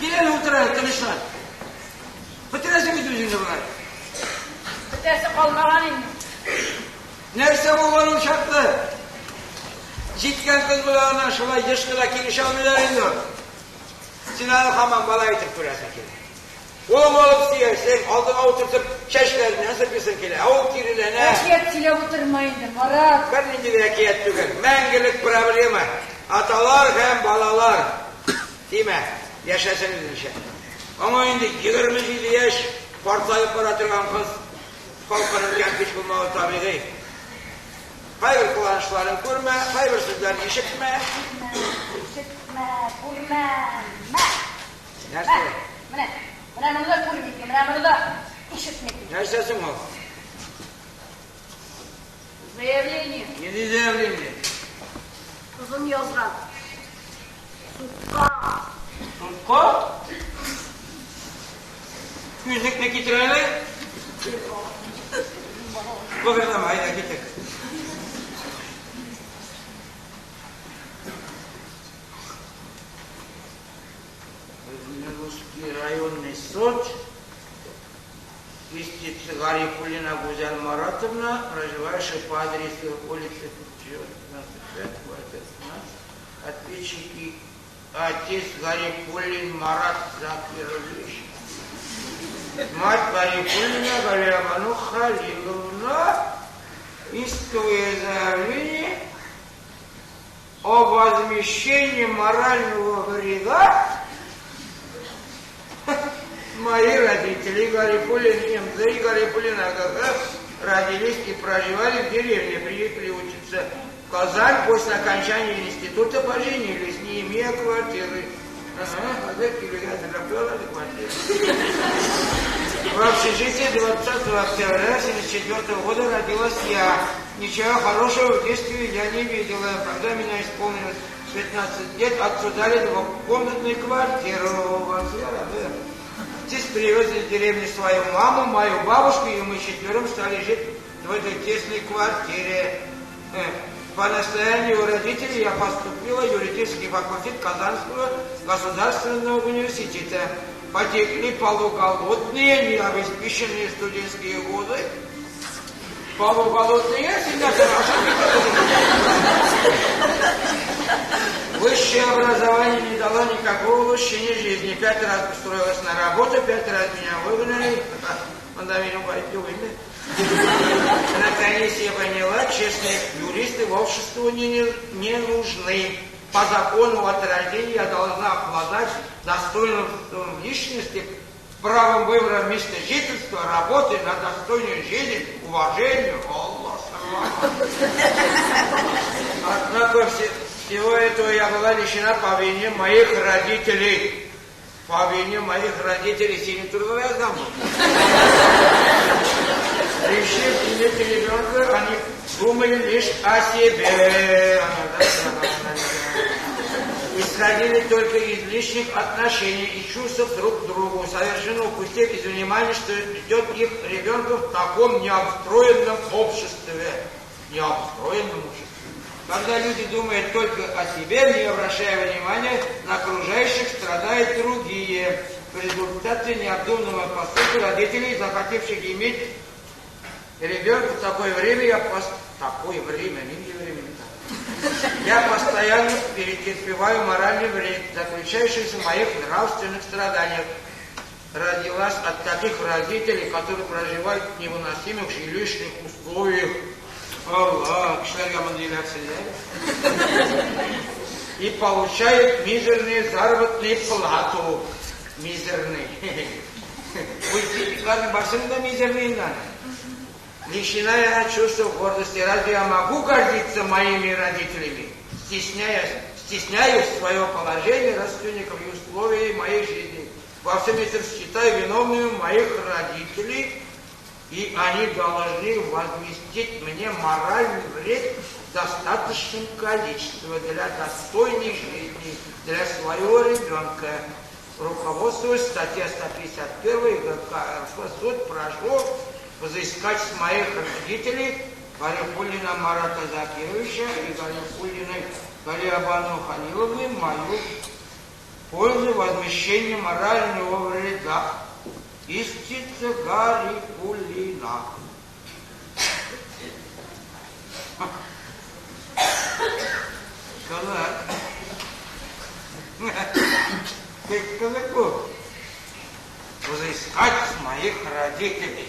Кил әле, утыр әле, тынычлан. Бетерәсең бит үзеңне болай. Бетәсе калмаган инде. Нәрсә булган ул чаклы? Җиткән кыз белән ана шулай еш кына килешә алмыйлар инде. Син аны һаман бала итеп күрәсең килә. Кулың алып сөярсең, алдыңа утыртып чәчләреннән сыйпыйсың килә. Ә ул киреләнә. Әкият сөйләп утырма инде, Марат. Бернинди дә әкият түгел. Мәңгелек проблема. Аталар һәм балалар. Тимә, яшәсен үзенчә. Аңа инде 27 яшь, картаеп бара торган кыз. Холкының кәмпич булмавы табигый. Кайбер кыланышларын күрмә, кайбер сүзләрен ишетмә. Ишетмә, күрмә, мә. Нәрсә? Менә, менә моны да күрмик, менә моны да ишетмик. Нәрсә соң ул? Заявление. Нинди заявление? Кызым язган. Судка. Судка? Күзлекне китер әле. Быгырдама, әйдә китер. Тульский районный суд, истица Гарифуллина Гузель Маратовна, проживающая по адресу улицы 95, квартира 17, ответчики отец Гарифуллин Марат Закирович, мать Гарифуллина Галиябану Халиловна, исковое заявление о возмещении морального вреда мои родители Гарифуллин МЗ и Гарифуллин АГГ родились и проживали в деревне, приехали учиться в Казань, после окончания института поженились, не имея квартиры. Ага, в общежитии 20 октября 1974 года родилась я. Ничего хорошего в детстве я не видела. Когда меня исполнилось 15 лет, отцу дали двухкомнатную квартиру. Отец привез из деревни свою маму, мою бабушку, и мы четвером стали жить в этой тесной квартире. По настоянию родителей я поступила в юридический факультет Казанского государственного университета. Потекли полуголодные, необеспеченные студентские годы. Полуголодные всегда хорошо. Высшее образование не дало никакого улучшения жизни. 5 раз устроилась на работу, 5 раз меня выгнали. Наконец я поняла, честные юристы в обществу не нужны. По закону от рождения я должна обладать достоинством личности, правом выбора места жительства, работы на достойную жизнь, уважению. Аллах. Однако всего этого я была лишена по вине моих родителей. По вине моих родителей сильно трудовая замуж. Решив иметь ребенка, они думали лишь о себе. Исходили только из личных отношений и чувств друг к другу, совершенно упустив из внимания, что ждет их ребенка в таком необстроенном обществе. Необстроенном обществе. Когда люди думают только о себе, не обращая внимания на окружающих, страдают другие. В результате необдуманного поступка родителей, захотевших иметь ребенка в такое время, я постоянно перетерпеваю моральный вред, заключающийся в моих нравственных страданиях. Родилась от таких родителей, которые проживают в невыносимых жилищных условиях. Аллах, и получают мизерные заработные плату. Мизерные. Мизерные надо. Лишена я чувства гордости. Разве я могу гордиться моими родителями? Стесняюсь свое положение родственников и условий моей жизни. Во всем этом считаю виновными моих родителей, и они должны возместить мне моральный вред в достаточном количестве для достойной жизни, для своего ребенка. Руководствуясь статьей 151 ГК РФ, суд прошу взыскать с моих родителей Гарифуллина Марата Закировича и Гарифуллиной Галиябану Халиловны мою пользу возмещения морального вреда. Истица Гарифуллина. Казак. Ты казаку. Взыскать с моих родителей.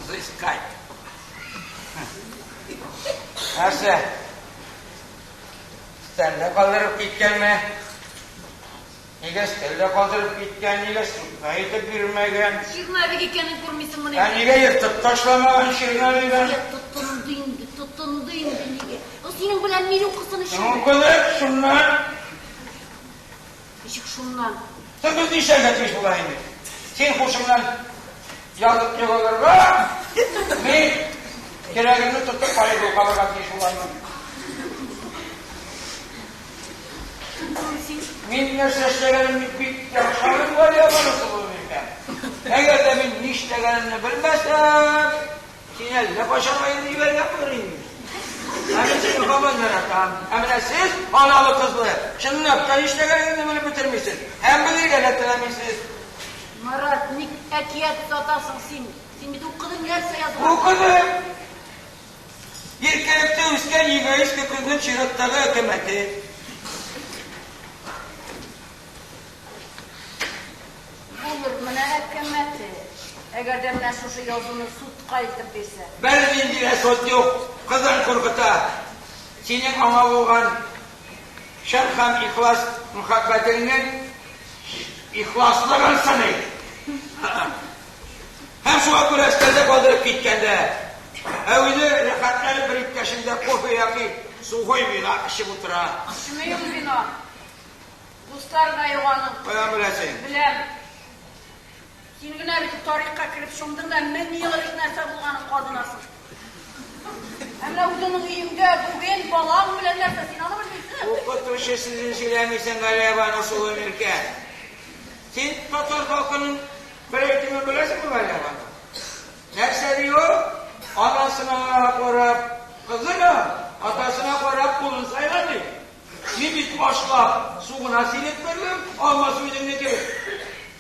Взыскать. Аса, өстәлдә калдырып киткәнме? Нигә өстәлдә калдырып киткән, нигә судка әйтеп бирмәгән? Черновик икәнен күрмисеңмени? Ә нигә ертып ташламаган черновигын? Тотынды инде, тотынды инде нигә? Ул синең белән мин укысын өчен. Укыдык шуннан. Ничек шуннан? Син без нишләргә тиеш була инде? Син хушыңнан язып егылырга, мин кирәгеңне тотып кайгы калырга тиеш буламын. Мин нәрсә эшләгәнемне бик яхшы аңлыйм, Галиябану микән? Әгәр дә мин нишләгәнемне белмәсәм, син әллә кайчан аерып җибәргән булыр идең. Ә мин сине һаман яратам. Ә менә сез, аналы-кызлы, чынлап та нишләгәнегезне белеп бетермисез. Һәм белергә дә теләмисез. Марат, ник әкият сатасың син? Син бит укыдың нәрсә язылган. Укыдым. Иркәлектә үскән егоистка кызның чираттагы әкәмәте. Булыр менә әкәмәте. Әгәр дә менә шушы язуны судка илтеп бирсә. Бернинди дә суд юк. Кызың куркыта. Синең аңа булган чын һәм ихлас мәхәббәтеңнең ихласлыгын сыный. Һәм шуңа күрә өстәлдә калдырып киткән дә. Ә үзе рәхәтләнеп бер иптәшендә кофе яки сухой вина эчеп утыра. Эчми ул вино. Дуслар да юк аның. Каян беләсең? Беләм. Син генә бит тарихка кереп чумдың да 1000 ел элек нәрсә булганын казынасың. Ә менә үзеңнең өеңдә бүген балаң белән нәрсә, син аны белмисең. Укытучы сүзен сөйләмисең, Галиябану сылу миркә. Син татар халкының бер әйтемен беләсеңме, Галиябану? Нәрсә ди ул? Анасына карап кызын ал, атасына карап улын сайла ди. Мин бит ашлап су гына сирәк бирдем, алмас үзеңнеке.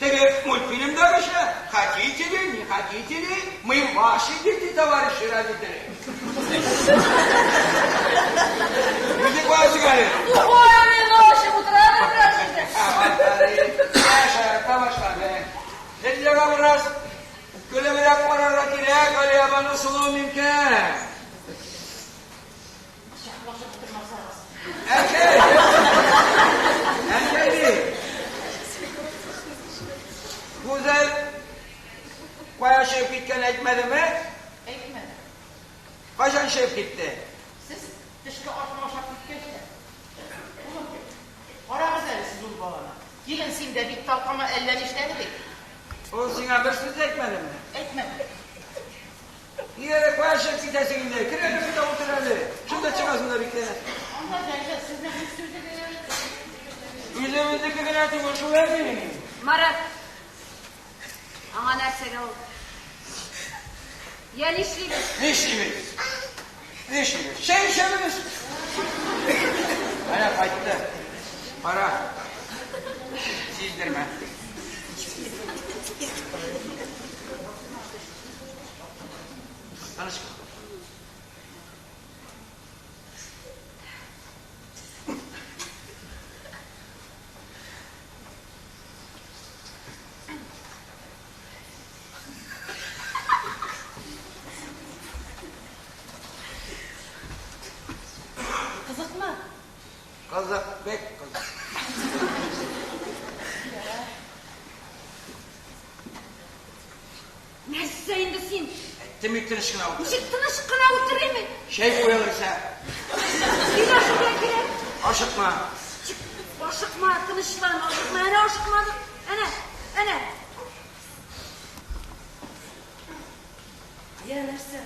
Теге мультфильмдагыча, хотите ли, не хотите ли, мы ваши дети, товарищи родители. Үзе куясың әле. Сухое вино эчеп утыра бит. Шаярта башлады. Дөньяга бераз көлебрәк карарга кирәк, Галиябану сылу мөмкин. Кочаклашып утырмасагыз. Әнкәй! Әнкәй ди. Гүзәл кая чыгып киткән әйтмәдеме? Әйтмәде. Кайчан чыгып китте? Сез төшке ашны ашап киткәч тә. Улым, карагыз әле сез ул баланы. Килен, син дә бит талкама әллә нишләде бит. Ул сиңа бер сүз әйтмәдеме? Әйтмәде. Нигә әле кая чыгып китәсең инде? Кер әле монда утыр әле. Шунда чыгасың да бикләнәсең. Анда җәнҗал сезнең үз сүзегез. Үзебезнеке генә түгел шул әле. Марат, аңа нәрсәгә ул? Я нишлибез? Нишлибез? Нишлибез? Чәй эчәбез. Әнә кайтты. Кара. Сиздермә. Тыныч бул. Кызыкмы? Кызык, бик кызык. Нәрсә инде син? Әйттем бит тыныч кына утыр. Ничек тыныч кына утырыйм мин? Чәй куелырса. Бик ашыгырга кирәк. Ашыкма. Ашыкма, тынычлан, ашыкма. Әнә ашыкмадык. Әнә, әнә. Я нәрсә?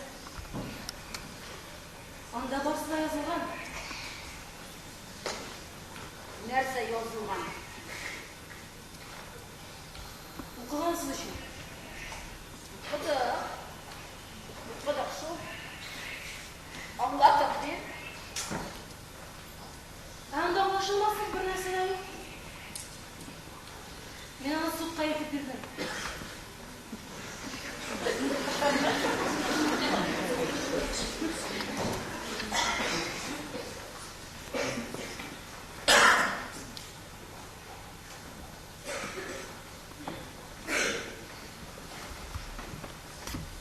Анда барысы да язылган. Нәрсә язылган? Укыгансыз өчен. Укыдык. Укыдык шул. Аңлатып бир. Ә анда аңлашылмаслык бер нәрсә дә юк. Мин аны судка илтеп бирдем.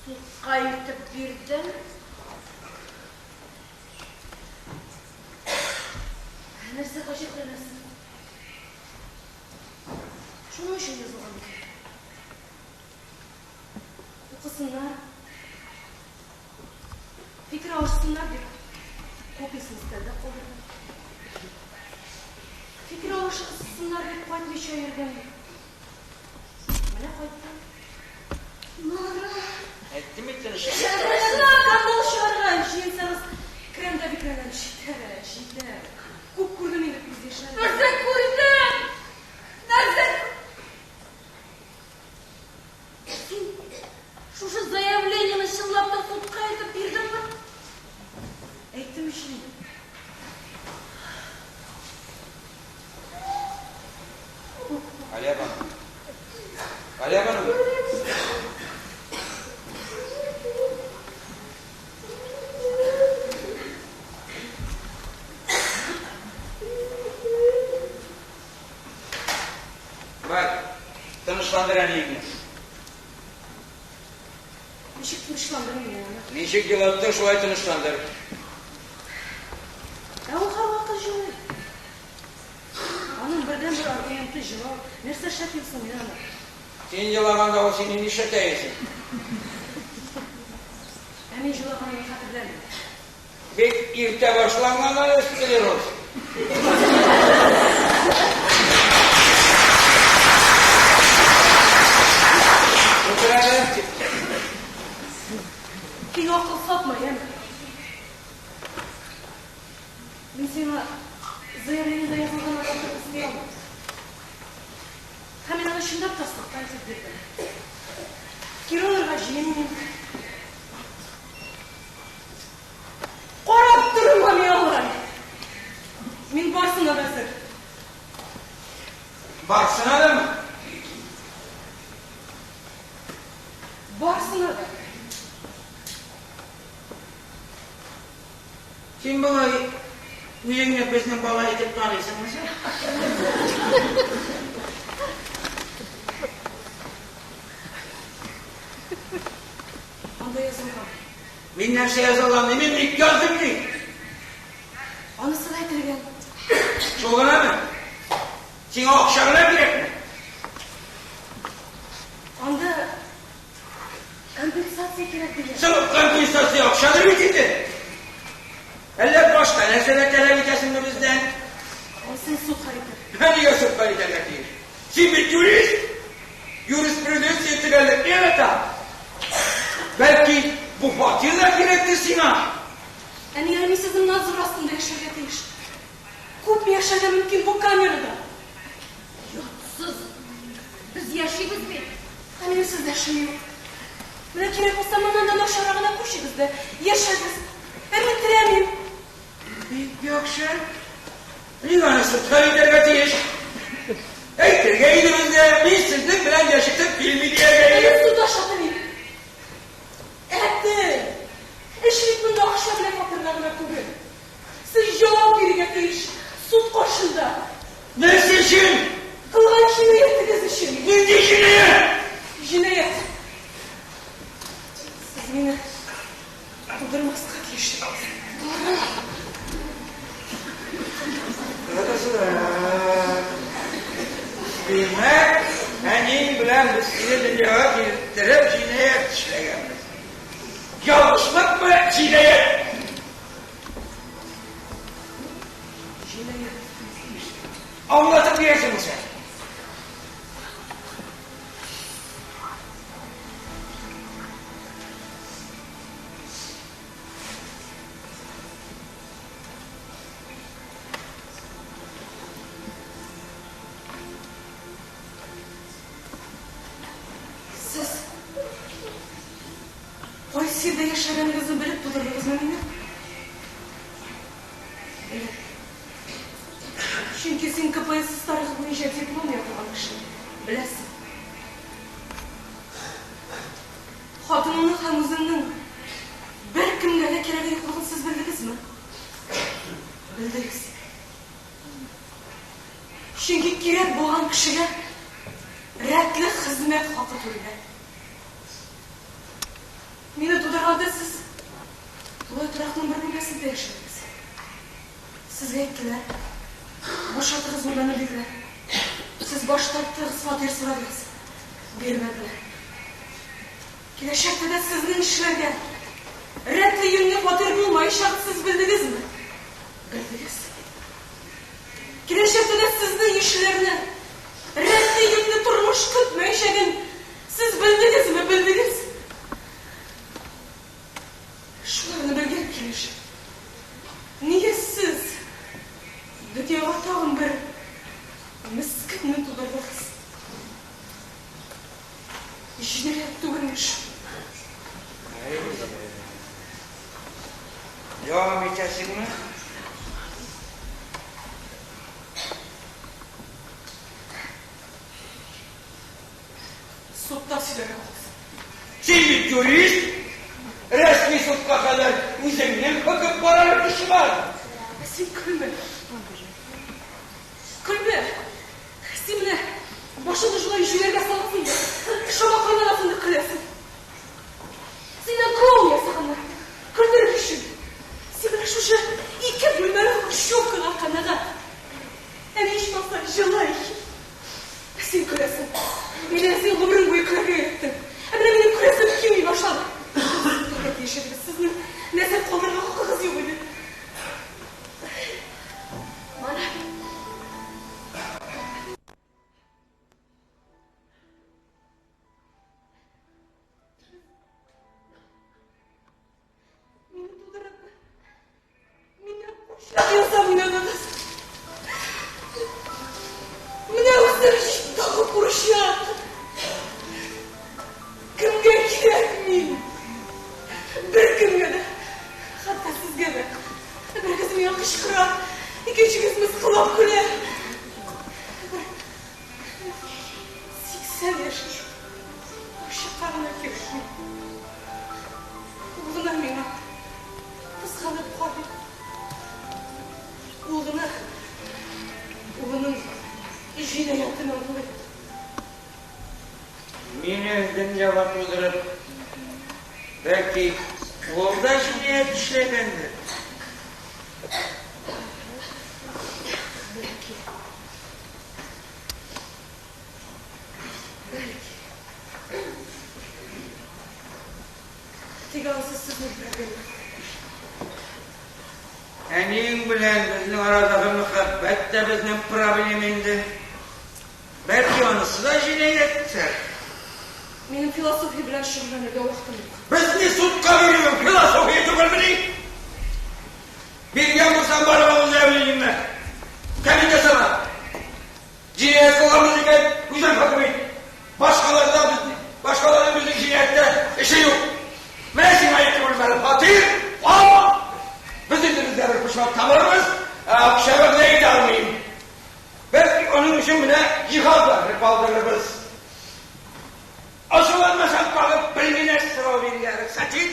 Судка илтеп бирдем. Нәрсә гаҗәпләнәсең? Шуның өчен язылган бит. Укысыннар. Фикер алышсыннар дип, копиясын өстәлдә калдырдым. Фикер алышсыннар дип кайтмыйча йөргән. Менә кайттым. Марат. Әйттем бит тыныч. Скандал чыгарга җыенсагыз, керәм дә бикләнәм. Җитәр, җитәр. Күп күрдем инде күз яшьләрен. Нәрсә күрдең? Нәрсә? Син шушы заявлениене чынлап та судка илтеп бирдеңме? Әйттем ич мин. Тынычландыр әниеңне. Ничек тынычландырыйм мин аны? Ничек елаттың, шулай тынычландыр. Ә ул һәрвакыт җылый. Аның бердәнбер аргументы җылау. Нәрсә эшләтим соң мин аны? Син елаганда ул сине нишләтә яисең? Ә мин җылаганымны хәтерләмим. Бик иртә башланган әле склероз. Утыр әле. Син акыл сатма, яме. Мин сиңа заявлениедә язылганнардан артык өсти алмам. Һәм мин аны чынлап та судтан итеп бирдем. Кире алырга җыенмыйм. Карап торма мин алай. Мин барсына да әзер. Барсына дамы? Барсына да. Син болай үзеңне безнең бала итеп таныйсыңмы соң? Анда язылган. Мин нәрсә язылган дим, мин ник яздым ди. Анысы да әйтелгән. Шул гынамы? Сиңа акча гына кирәкме? Анда компенсация кирәк дигән. Соң компенсация акчадыр бит инде. Әллә башка нәрсәләр таләп итәсеңме бездән? Анысын суд хәл итәр. Ә нигә суд хәл итәргә тиеш? Син бит юрист! Юриспруденция төгәллекне ярата. Бәлки, бу фатир да кирәктер сиңа? Ә нигә мин сезнең надзор астында яшәргә тиеш? Күпме яшәргә мөмкин бу камерада? Йортсыз без яшибез бит. Ә минем сездә эшем юк. Менә кирәк булса, моннан да начаррагына күчегез дә, яшәгез. Ә мин теләмим. Бик яхшы. Ник аны судка итәргә тиеш? Әйтергә иде безгә, мин сезнең белән яшисем килми дияргә Ә иде. мин суда телим. Әти! Эш бит монда акча белән фатирда гына түгел. Сез җавап бирергә тиеш суд каршында. Нәрсә өчен? Кылган җинаятегез өчен. Нинди җинаять? Җинаять. Сез мине тудырмаска тиеш идегез. Димәк, әниең белән без сине дөньяга китереп җинаять эшләгәнбез. Ялгышлыкмы, җинаять? Җинаять. Аңлатып бирәсеңме син? Сез кайсы җирдә яшәгәнегезне белеп тудырдыгызмы мине? Белеп. Чөнки син КПСС тарихы буенча диплом яклаган кеше. Беләсең. Хатыныңның һәм үзеңнең беркемгә дә кирәге юклыгын сез белдегезме? Белдегез. Чөнки кирәк булган кешегә рәтле хезмәт хакы түлиләр. Мине тудырганда сез тулай торакның бер бүлмәсендә яшәдегез. Сезгә әйттеләр, бушатыгыз бүлмәне диделәр. Сез баш тарттыгыз, фатир сорадыгыз. Бирмәделәр. Киләчәктә дә сезнең эшләргә рәтле юньле фатир булмаячагын сез белдегезме? Белдегез. Киләчәктә дә сезнең ишләрне рәтле юньле тормыш көтмәячәген сез белдегезме? Белдегез. Шуларны белгән килеш, нигә сез дөньяга тагын бер мескенне тудырдыгыз? Җинаять түгелме шул? Дәвам итәсеңме? Судта сөйләргә калсын. Син бит юрист! Рәсми судка кадәр үзеңнең хөкем карары көче бар. Ә син көлмә. Көлмә. Син менә башыңны шулай җүләргә саласың да. Канәгать. Әни ичмаса җылый. Ә син көләсең. Мине син гомерең буе көләргә өйрәттең. Ә менә минем көләсем килми башлады. Көләргә тиеш идегез. Сезнең нәсел калдырырга хакыгыз юк иде. Марат. Мине тудырып, миннән курчак ясап уйнадыгыз. Менә үсеп җитте курчак. Кемгә кирәк мин? Беркемгә дә. Хәтта сезгә дә. Берегез миңа кычкыра, икенчегез мыскыллап көлә. 80 яшьлек курчакка гына кирәк мин. Ул гына миңа кызганып карый. Ул гына улының җинаятен аңлый. Мине дөньяга тудырып, бәлки, ул да җинаять эшләгәндер. Бәлки. Бәлки. Тик анысы сезнең проблема. Әниең белән безнең арадагы мәхәббәт тә безнең проблема инде. Бәлки анысы да җинаятьтер. Минем философия белән шөгыльләнергә вакытым юк. Безне судка бирүең философия түгелмени? Биргән булсаң, барып ал заявлениеңне. Кәмит ясама. Җинаять кылганбыз икән, үзең хөкем ит. Башкаларда безне, башкаларның безнең җинаятьтә эше юк. Менә сиңа ике бүлмәле фатир, ал! Без инде безгә бер почмак табарбыз, ә акча вәгъдә итә алмыйм. Бәлки аның өчен менә җиһазларны калдырырбыз. Ачуланмасаң, тагы бер генә сорау бирергә рөхсәт ит.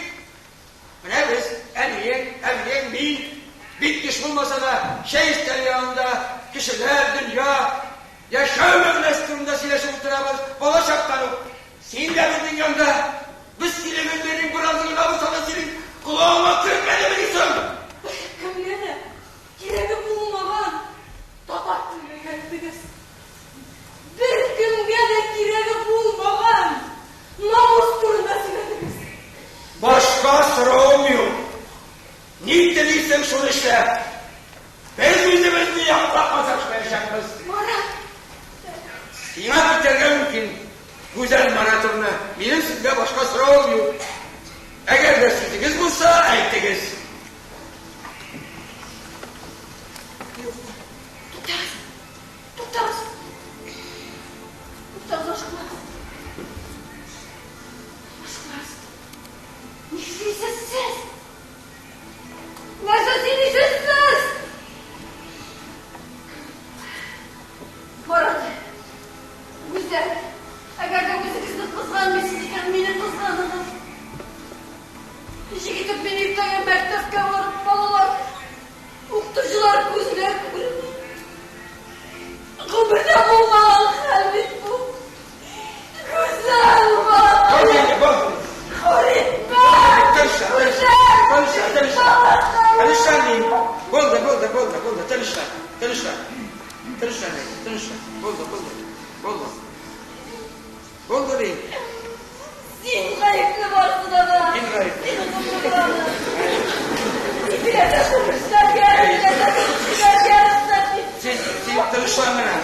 Менә без, әниең, әбиең, мин, бик еш булмаса да, чәй өстәле янында кешеләр, дөнья, яшәү мәгънәсе турында сөйләшеп утырабыз, бала чактан ук син дә безнең янда. Без сөйләгәннәрнең беразы гына булса да синең колагыңа кермәдемени соң? Беркемгә дә кирәге булмаган татар теленә өйрәттегез. Беркемгә дә кирәге булмаган намус турында сөйләдегез. Башка соравым юк. Ни телисең, шуны эшлә. Без үзебезне яклап маташмаячакбыз. Марат! Сиңа китәргә мөмкин, Гүзәл Маратовна. Минем сезгә башка соравым юк. Әгәр дә сүзегез булса, әйтегез. Юк. Туктагыз. Туктагыз. Туктагыз, ашыкмагыз. Ашыкмагыз. Нишлисез сез? Нәрсә сөйлисез сез? Марат, Гүзәл, әгәр дә үзегезне кызганмыйсыз икән, мине кызганыгыз. Ничек итеп мин иртәгә мәктәпкә барып, балалар, укытучылар күзенә күренмим? Гомердә булмаган хәл бит бу. Гүзәл, балакаем. Тынычлан, тынычлан, тынычлан дим. Булды, булды, булды, булды, тынычлан, тынычлан. Тынычлан, тынычлан. Булды, булды, булды. Булды дим. Син гаепле барысына да. Мин гаепле. Син онытылганы. Син теләсә шул эшләргә, теләсә шул эшләргә рөхсәт ит. Син, син тынычлан гына.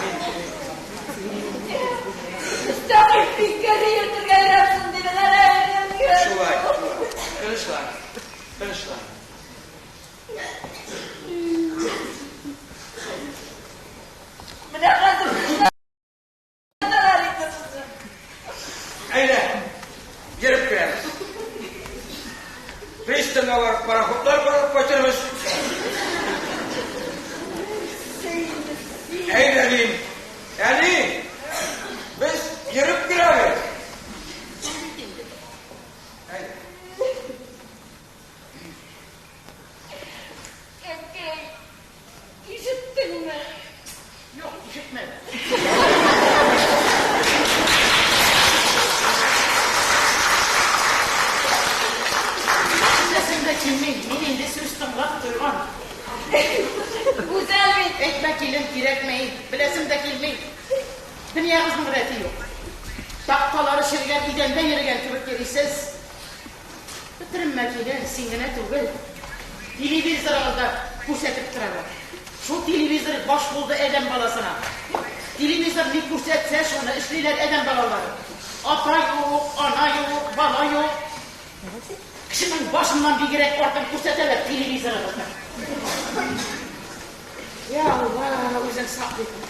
Мөстәкыйль фикер йөртергә өйрәтсен, диделәр әйе. Шулай, шулай. Тынычлан, тынычлан. Менә хәзер Әйдә, йөреп керәбез. Пристаньга барып пароходлар карап кайтырбыз. Әйдә, дим. Әни, без йөреп керәбез. Әйдә. Әткәй, ишеттеңме? Юк, ишетмәдем. Ишетәсем дә килми, мин инде сүз тыңлап туйган. Гүзәл бит. килен, кирәкми. Беләсем дә килми. Дөньягызның рәте юк. Такталары черегән идәндә йөргән кебек йөрисез. Бетеренмә, килен, син генә түгел. Телевизорыгызда күрсәтеп торалар. Шул телевизор баш булды адәм баласына. Телевизор ни күрсәтсә, шуны эшлиләр адәм балалары. Ата юк, ана юк, бала юк. Кешенең башыннан бигрәк артын күрсәтәләр телевизорыгызда. Я Алла, үзең саклый күр.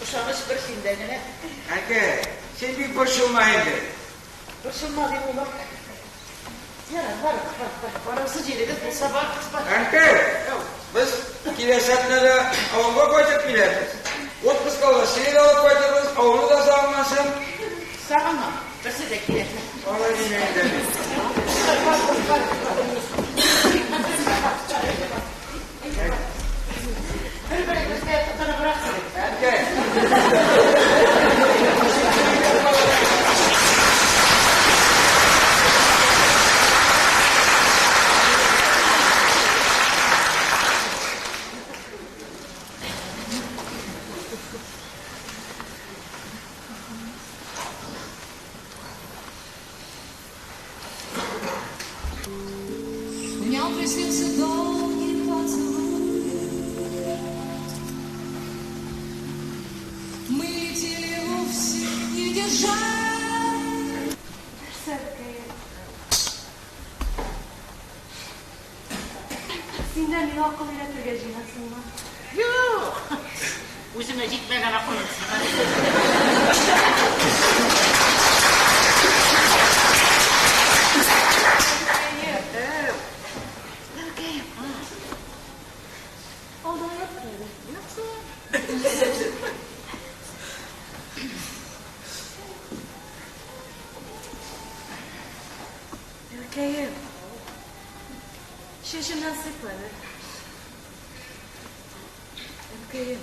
Ышаныч бер синдә генә. Әнкәй, син бик борчылма инде. Борчылма дим, улым. Ярар, барыгыз, бар, бар. Барасы җирегез булса, барыгыз, бар. Әнкәй, без киләсе атнада авылга кайтып киләбез. Отпускка да сине дә алып кайтырбыз, авылны да сагынмассың. Сагынмам, берсе дә кирәкми. Алай димә инде. Бар, бар, бар, бар. Бер-берегезгә тотыныбрак йөрегез. Әнкәй. Мне приснился долгий поцелуй. Мы летели вовсе не держа. Нәрсә, әбекәем? Син дә миңа акыл өйрәтергә җыенасыңмы? Юк! Үземә җитмәгән акылым сиңа. Әбекәем! Әбекәем! Алдан ятма әле. Әбекәем! Чәчемнән сыйпа әле. Әбекәем!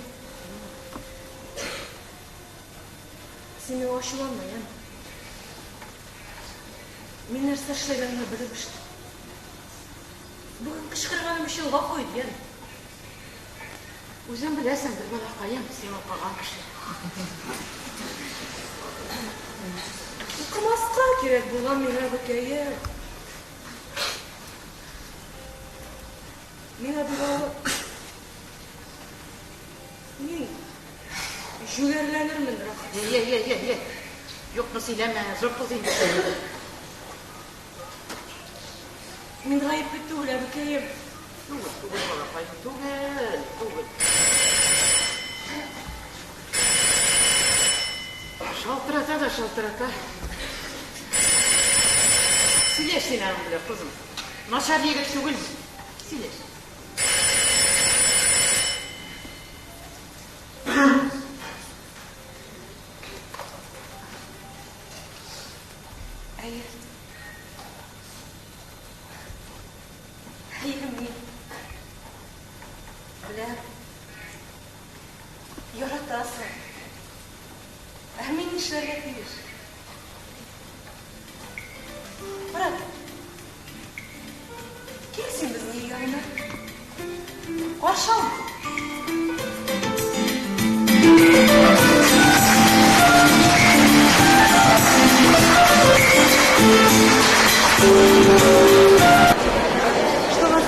Син миңа ачуланма, яме? Мин нәрсә эшләгәнемне белеп эшлим. Бүген кычкырганым өчен гафу ит, яме? Үзең беләсеңдер, балакаем, син укыган кеше. Укымаска кирәк булган миңа, әбекәем. Миңа бик авыр. Мин җүләрләнермен, рәхәт. Йә, йә, йә, йә. Юкны сөйләмә, зур кыз инде син. Мин гаепле түгел, әбекәем. Түгел, түгел, балакаем, түгел, түгел. Шалтырата да шалтырата. Сөйләш син аның белән, кызым. Начар егет түгел. Сөйләш. Әйе. Әйе, мин. Беләм. Яратасың. Ә мин нишләргә тиеш? Брат, кил син безнең өй янына. Каршы ал.